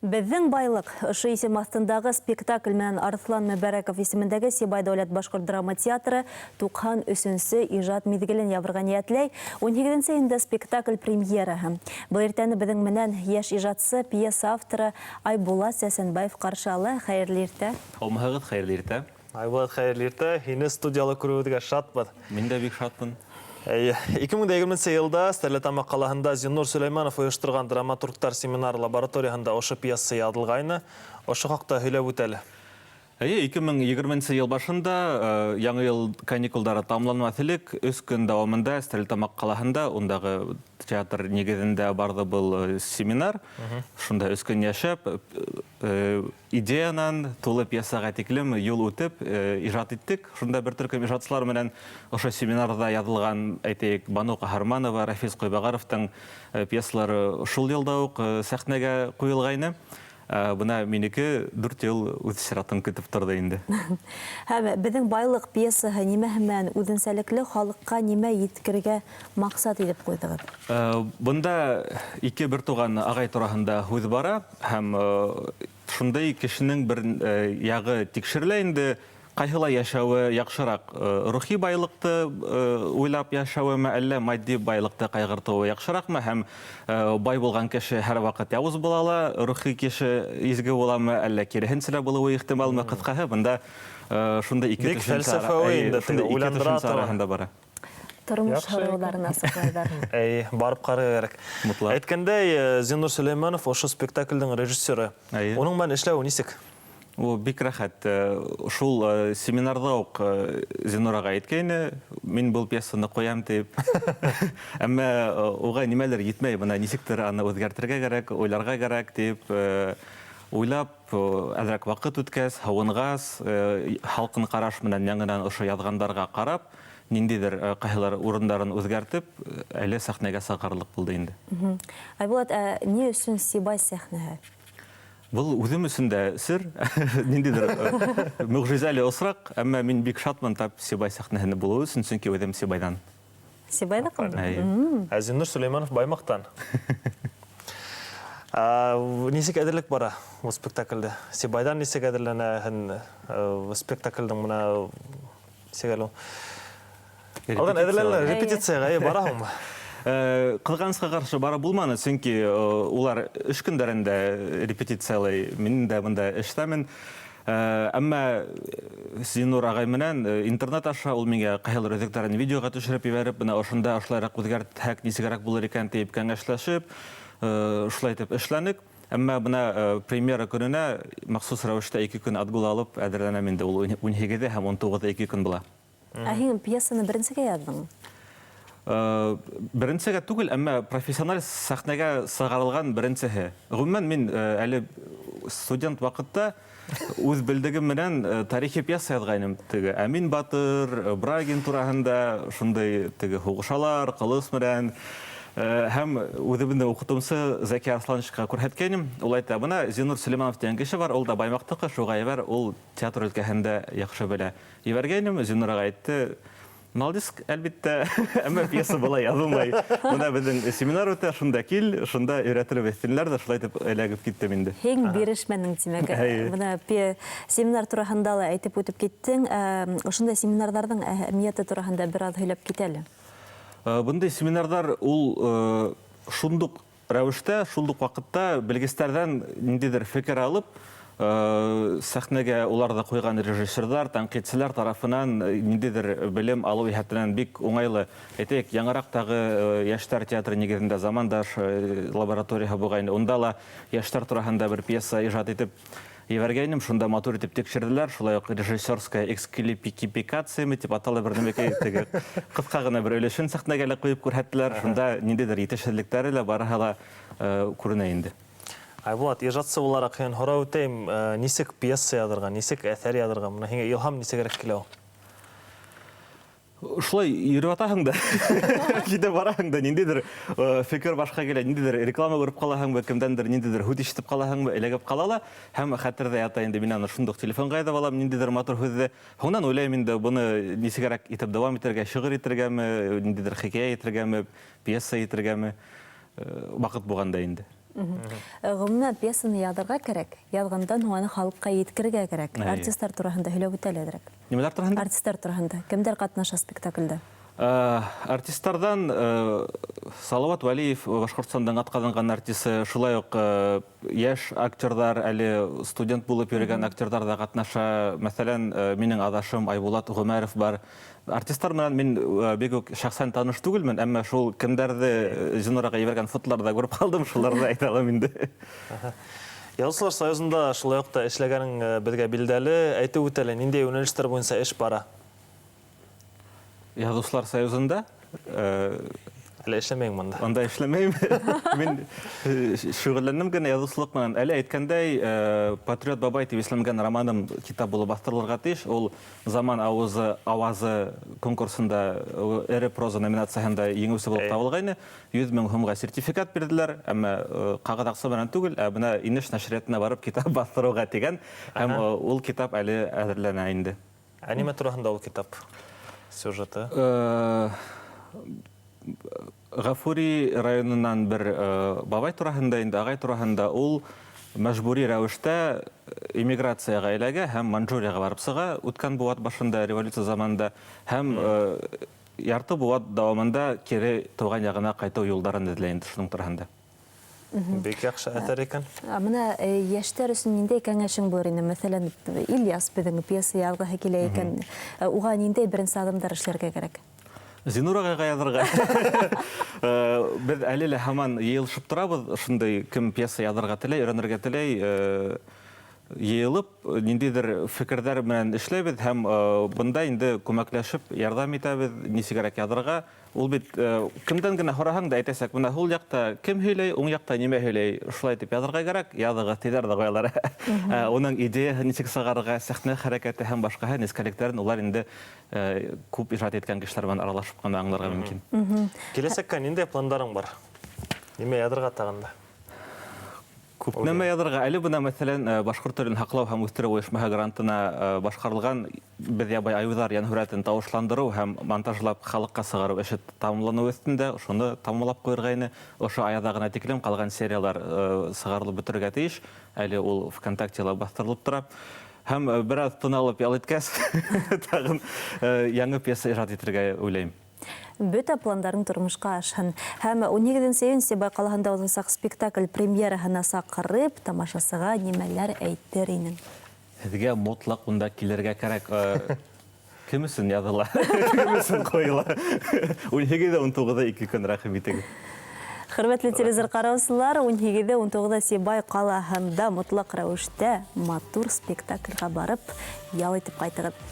Беҙҙең байлыҡ ошо исем аҫтындағы спектакль менән Арыҫлан Мөбәрәков исемендәге Сибай дәүләт башҡорт драма театры 93-нсө ижад миҙгелен ябырға ниәтләй. 18 июндә спектакль премьераһы. Был иртәне беҙҙең менән йәш ижадсы, пьеса авторы Айбулат Сәсәнбаев ҡаршы ала. Хәйерле иртә! Һаумыһығыҙ, хәйерле иртә! Айбулат, хәйерле иртә! Һине студияла күреүебеҙгә шатбыҙ. Мин дә бик шатмын. Әйе. 2020 йылда Стәрлетамаҡ ҡалаһында Зиннур Сөләймәнов ойошторған драматургтар семинар лабораторияһында ошо пьеса яҙылғайны. Ошо хаҡта һөйләп үт әле. Әйе, 2020 йыл башында Яңы йыл каникулдары тамамланмаҫ элек өс көн дауамында Стәрлетамаҡ ҡалаһында ундағы театр нигеҙендә барҙы был семинар. Шунда өс көн йәшәп, идеянан тулы пьесаға тиклем юл үтеп, ижад иттек. Шунда бер төркөм ижадсылар менән ошо семинарҙа яҙылған, әйтәйек, Бану Ҡаһарманова, Рафис Ҡойбағаровтың пьесалары шул йылда уҡ сәхнәгә ҡуйылғайны. Бына минеке 4 йыл үҙ сиратын көтөп торҙо инде. Һәм Беҙҙең байлыҡ пьесаһы нимәһе менән үҙенсәлекле, халыҡҡа нимә еткерергә маҡсат итеп ҡуйҙығыҙ? Бында ике бертуған ағай тураһында һүҙ бара, һәм шундай кешенең бер яғы тикшерелә инде, ҡайһылай йәшәүе яҡшыраҡ, рухи байлыҡты уйлап йәшәүеме, әллә матди байлыҡты ҡайғыртыуы яҡшыраҡмы, һәм бай булған кеше һәр ваҡыт яуыз була ла, рухи кеше изге буламы, әллә киреһенсә лә булыуы ихтималмы? Ҡыҫҡаһы, бында шундай ике Бик фәлсәфәүи инде, шундай ике төшөнсә араһында бара. Тормош һорауҙарын асыҡлайҙар. Әй, барып ҡарарға кәрәк. Мотлаҡ. Әйткәндәй, Зиннур Сөләймәнов ошо спектаклдең режиссеры. Уның менән эшләү нисек? Ул бик рәхәт. Шул семинарҙа уҡ Зиннур ағай әйткәйне, мин был пьесаны ҡуям тип. Әммә уға нимәлер етмәй, бына нисектер аны үҙгәртергә кәрәк, уйларға кәрәк тип уйлап, әҙерәк ваҡыт үткәс, һыуынғас, һалҡын ҡараш менән яңынан ошо яҙғандарға ҡарап, ниндәйҙер ҡайһылар урындарын үҙгәртеп, әле сәхнәгә сығарлыҡ булды инде. Айбулат, ә ни өсөн Сибай сәхнәһе? Был үҙем өсөн дә сер, ниндәйҙер мөғжизәле осраҡ, әммә мин бик шатмын тап Сибай сәхнәһендә булыуы өсөн, сөнки үҙем Сибайҙан. Сибайҙыҡы? Әйе. Ә Зиннур Сөләймәнов Баймаҡтан. Нисек әҙерлек бара был спектаклдә? Сибайҙан нисек әҙерләнәһең спектаклдең бына нисек әле ул? Алдан әҙерләнәләр, репетицияға бараһыңмы? Ҡыҙғанысҡа ҡаршы барып булманы, сөнки улар эш көндәрендә репетициялай, мин дә бында эштәмен. Әммә Зиннур ағай менән интернет аша ул миңә ҡайһылыр өҙөктәрен видеоға төшөрөп ебәреп, бына ошонда ошолайыраҡ үҙгәртһәк, нисегерәк булыр икән тип кәңәшләшеп, шулай итеп эшләнек. Әммә бына премьера көнөнә махсус рәүештә 2 көн отгул алып әҙерләнәм инде, ул 18-е һәм 19-ы 2 көн була. Ә һин пьесаны беренсегә яҙҙың? Беренсегә түгел, әммә профессиональ сәхнәгә сығарылған беренсеһе. Ғөмүмән, мин әле студент ваҡытта үҙ белдегем менән тарихи пьеса яҙғайным. Теге Әмин батыр, Брагин тураһында шундай теге һуғышалар, ҡылыс менән. Һәм үҙебеҙҙең уҡытыусы Зәки Арслановичҡа күрһәткәйнем. Ул әйтә, бына Зиннур Сөләймәнов тигән кеше бар, ул да Баймаҡтыҡы, шуға ебәр, ул театр өлкәһендә яҡшы белә. Ебәргәйнем, Зиннур ағай әйтте, молодец, әлбиттә, әммә пьеса былай яҙылмай. Бына беҙҙең семинар үтә, шунда кил, шунда өйрәтербеҙ тинеләр ҙә, шулай итеп эләгеп киттем инде. Һин бирешмәнең, тимәк. Бына семинар тураһында ла әйтеп үтеп киттең. Ошондай семинарҙарҙың әһәмиәте тураһында бер аҙ һөйләп кит әле. Бындай семинарҙар ул шундуҡ рәүештә, шул уҡ ваҡытта белгестәрҙән ниндәйҙер фекер алып, сәхнәгә уларҙы ҡуйған режиссерҙар, тәнҡитселәр тарафынан ниндәйҙер белем алыу йәһәтенән бик уңайлы. Әйтәйек, яңыраҡ тағы йәштәр театры нигеҙендә Замандаш лабораторияһы булғайны. Унда ла йәштәр тураһында бер пьеса ижад итеп ебәргәйнем, шунда матур итеп тикшерҙеләр, шулай уҡ режиссерская эксклипикацияме тип атала бер нәмәкәй, теге ҡыҫҡа ғына бер өлөшөн сәхнәгә лә ҡуйып күрһәттеләр, шунда ниндәйҙер етешһеҙлектәре лә барыһы ла күренә инде. Айбулат, ижадсы булараҡ һинән һорау үтәйем, нисек пьеса яҙырға, нисек әҫәр яҙырға, бына һиңә илһам нисегерәк килә ул? Шулай йөрөп атаһың да, китеп бараһың да, ниндәйҙер фекер башҡа килә, ниндәйҙер реклама күреп ҡалаһыңмы, кемдәндер ниндәйҙер һүҙ ишетеп ҡалаһыңмы, эләгеп ҡала ла, һәм хәтерҙә ята инде, мин аны шундуҡ телефонға яҙып алам, ниндәйҙер матур һүҙҙе. Һуңынан уйлайым инде, быны нисегерәк итеп дауам итергә, шиғыр итергәме, ниндәйҙер хикәйә итергәме, пьеса итергәме, ваҡыт булғанда инде. Ғөмүмән, пьесаны яҙырға кәрәк, яҙғандан һуң аны халыҡҡа еткерергә кәрәк. Артистар тураһында һөйләп үтә әле әҙерәк. Нимәләр тураһында? Артистар тураһында. Кемдәр ҡатнаша спектаклдә? Артистарҙан Салават Вәлиев, Башҡортостандың атҡаҙанған артисы, шулай уҡ йәш актерҙар, әле студент булып йөрөгән актерҙар ҙа ҡатнаша. Мәҫәлән, минең аҙашым Айбулат Ғүмәров бар. Артистар менән мин бик үк шәхсән таныш түгелмен, әммә шул кемдәрҙе Зинураға ебәргән фотоларҙа күреп ҡалдым, шуларҙы әйтә алам инде. Яҙыусылар союзында шулай уҡ та эшләгәнең беҙгә билдәле. Әйтеп үт әле, ниндәй йүнәлештәр буйынса эш бара? Яҙыусылар союзында Әле эшләмәйең бында? Унда эшләмәйем. Мин шөғөлләндем генә яҙыусылыҡ менән. Әле әйткәндәй, Патриот бабай тип исемләнгән романым китап булып баҫтырылырға тейеш. Ул Заман ауызы, ауазы конкурсында эре проза номинацияһында еңеүсе булып табылғайны. 100 мең һумға сертификат бирҙеләр, әммә ҡағыҙ аҡса менән түгел, ә бына Инеш нәшриәтенә барып китап баҫтырыуға тигән. Һәм ул китап әле әҙерләнә инде. Ә нимә тураһында ул китап? Сюжеты? Ғафури районынан бер бабай тураһында инде, ағай тураһында. Ул мәжбүри рәүештә эмиграцияға эләгә һәм Манчжурияға барып сыға үткән быуат башында, революция заманында, һәм ярты быуат дауамында кире тыуған яғына ҡайтыу юлдарын эҙләй инде, шуның тураһында. Бик яҡшы әҫәр икән. Бына йәштәр өсөн ниндәй кәңәшең булыр ине? Мәҫәлән, Ильяс беҙҙең пьеса яҙғыһы килә икән, уға ниндәй беренсе аҙымдар эшләргә кәрәк? Зинур ағайға яҙырға. Беҙ әле лә һаман йыйылышып торабыҙ, ошондай кем пьеса яҙырға теләй, өйрәнергә теләй, йыйылып, ниндәйҙер фекерҙәр менән эшләйбеҙ һәм бында инде күмәкләшеп ярҙам итәбеҙ, нисегерәк яҙырға. Ул бит кемдән генә һораһаң да әйтәсәк, бына һул яҡта кем һөйләй, уң яҡта нимә һөйләй, шулай итеп яҙырға кәрәк, яҙығыҙ тиҙәр ҙә ҡуялар. Уның идеяһы нисек сығарырға, сәхнә хәрәкәте һәм башҡаһы нескәлектәрен улар инде күп ижад иткән кешеләр менән аралашып ҡына аңларға мөмкин. Киләсәккә ниндәй пландарың бар? Нимә яҙырға тағын да? Күп нәмә яҙырға. Әле бына, мәҫәлән, башҡорт телен һаҡлау һәм үҫтереү ойошмаһы грантына башҡарылған беҙ ябай айыуҙар йәнһүрәтен тауышландырыу һәм монтажлап халыҡҡа сығарыу эше тамамланыу өҫтөндә, шуны тамамлап ҡуйырға ине. Ошо ай аҙағына тиклем ҡалған сериялар сығарылып бөтөргә тейеш. Әле ул ВКонтактела баҫтырылып тора. Һәм бер аҙ тын алып ял иткәс, тағын яңы пьеса ижад итергә уйлайым. Бөтә пландарың тормошҡа ашһын. Һәм 18 июнь Сибай ҡалаһында уҙасаҡ спектакль премьераһына саҡырып, тамашасыға нимәләр әйтер инең? Һеҙгә мотлаҡ унда килергә кәрәк. Кем өсөн яҙыла? Кем өсөн ҡуйыла? Ун һигеҙе, ун туғыҙы ике көн, рәхим итегеҙ. Хөрмәтле телевизор ҡараусылар, ун һигеҙе, ун туғыҙы Сибай ҡалаһында мотлаҡ рәүештә матур спектакльгә барып ял итеп ҡайтығыҙ.